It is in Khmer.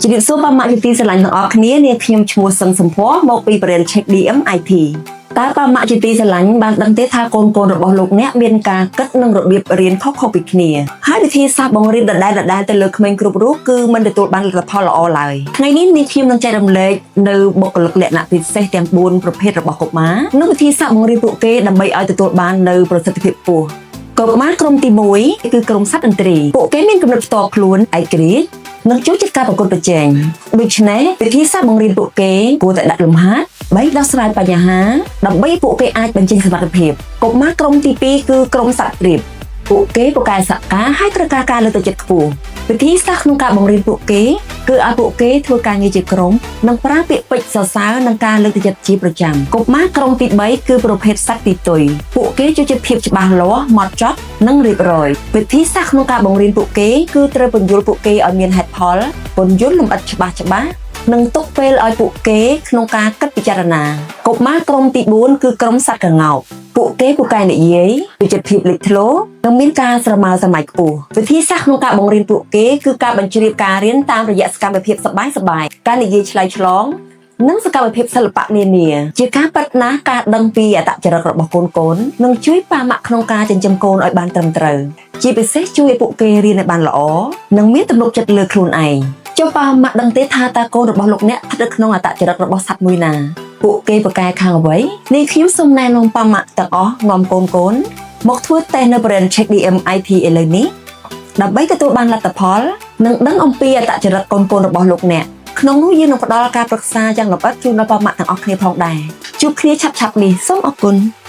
ជំរាបសួរប៉ាម៉ាក់ជាទីស្រឡាញ់ទាំងអស់គ្នានាងខ្ញុំឈ្មោះសឹងសំភ័រមកពី Brand Check DM IT តើប៉ាម៉ាក់ជាទីស្រឡាញ់បានដឹងទេថាកូនៗរបស់លោកអ្នកមានការគិតនិងរបៀបរៀនខុសៗពីគ្នាហើយវិធីសាស្ត្របង្រៀនដដែលៗទៅលើក្មេងគ្រប់រូបគឺមិនទទួលបានលទ្ធផលល្អឡើយថ្ងៃនេះនាងខ្ញុំនឹងចែករំលែកនៅបុគ្គលិកលក្ខណៈពិសេសទាំង4ប្រភេទរបស់កុមារនិងវិធីសាស្ត្របង្រៀនពួកគេដើម្បីឲ្យទទួលបាននូវប្រសិទ្ធភាពខ្ពស់កុមារក្រុមទី1គឺក្រុមសត្វឥន្ទ្រីពួកគេមានគំនិតផ្ទាល់ខ្លួនឯករាជ្យនិងចូលចិត្តការប្រកួតប្រជែងដូច្នេះវិធីសាស្ត្របង្រៀនពួកគេគួរតែដាក់លំហាត់បីដោះស្រាយបញ្ហាដើម្បីពួកគេអាចបញ្ចេញសមត្ថភាពកុមារក្រុមទី2គឺក្រុមសត្វរាបពួកគេពូកែសហការហើយត្រូវការការលើកទឹកចិត្តខ្ពស់វិធីសាស្ត្រក្នុងការបង្រៀនពួកគេគឺឲ្យពួកគេធ្វើការងារជាក្រុមនិងប្រើពាក្យពេចន៍សរសើរនិងការលើកទឹកចិត្តជាប្រចាំកុមារក្រុមទី3គឺប្រភេទសត្វទីទុយពួកគេចូលចិត្តភាពច្បាស់លាស់ម៉ត់ចត់និងរៀបរយវិធីសាស្ត្រក្នុងការបង្រៀនពួកគេគឺត្រូវពន្យល់ពួកគេឲ្យមានហេតុផលពន្យល់លម្អិតច្បាស់ច្បាស់និងទុកពេលឲ្យពួកគេក្នុងការគិតពិចារណាកុមារក្រុមទី4គឺក្រុមសត្វក្ងោកពួកគេពូកែនិយាយវិចិត្រភាពលេចធ្លោនិងមានការស្រមើស្រមៃខ្ពស់វិធីសាស្ត្រក្នុងការបង្រៀនពួកគេគឺការបញ្ជ្រាបការរៀនតាមរយៈសកម្មភាពសប្បាយៗការនិយាយឆ្លើយឆ្លងនិងសកម្មភាពសិល្បៈនានាជាការប៉ិតណាស់ការដឹងពីអត្តចរិតរបស់កូនកូននិងជួយប៉ាម៉ាក់ក្នុងការចិញ្ចឹមកូនឲ្យបានត្រឹមត្រូវជាពិសេសជួយឲ្យពួកគេរៀនឲ្យបានល្អនិងមានទំនុកចិត្តលើខ្លួនឯងចុះប៉ាម៉ាក់ដឹងទេថាតើកូនរបស់លោកអ្នកស្ថិតនៅក្នុងអត្តចរិតរបស់សត្វមួយណាពួកគេប្រកែខាងអ្វីនេះខ្ញុំសូមណែនាំប៉ាម៉ាក់ទាំងអស់នាំកូនកូនមកធ្វើតេស្តនៅ Brand Check DM IT ឥឡូវនេះដើម្បីទទួលបានលទ្ធផលនិងដឹងអំពីអត្តចរិតកូនៗរបស់លោកអ្នកក្នុងនោះយើងនឹងផ្ដល់ការប្រឹក្សាយ៉ាងលម្អិតជូនដល់ប៉ាម៉ាក់ទាំងអស់គ្នាផងដែរជួបគ្នាឆាប់ៗនេះសូមអរគុណ។